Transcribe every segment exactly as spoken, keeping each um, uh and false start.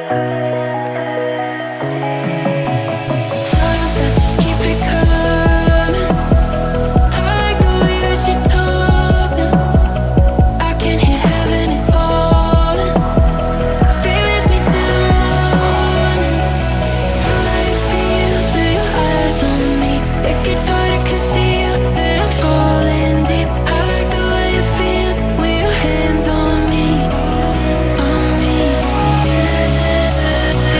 Subtle stuff, just keep it coming. I like the way that you're talking. I can hear heaven is falling. Stay with me till the morning. Feel how it feels with your eyes on me. It gets harder to see that I'm falling deep. I like the way it feels with your hands on me, on me.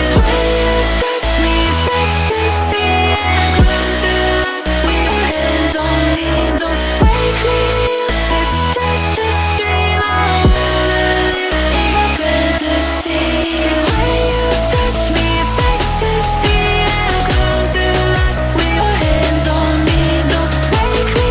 The way you touch me, it's ecstasy. I come to life with your hands on me. Don't wake me if it's just a dream. I wanna live in your fantasy. The way you touch me, it's ecstasy. I come to life with your hands on me. Don't wake me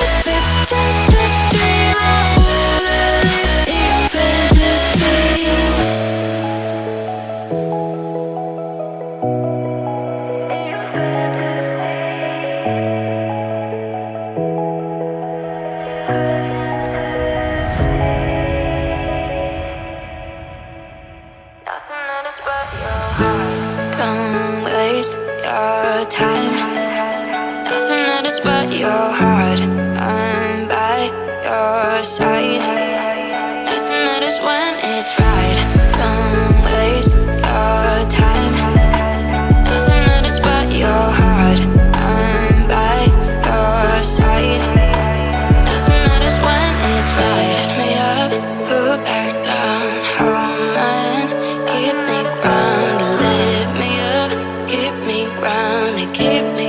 if it's just a dream. I wanna live in your fantasy. Nothing matters but your heart. Don't waste your time. Nothing matters but your heart. I'm by your side. Nothing matters when it's right. Don't waste your time. Nothing matters but your heart. I'm by your side. Nothing matters when it's right. Lift me up, put back down. Hold my hand, keep me grounded. Lift me up, keep me grounded. Keep me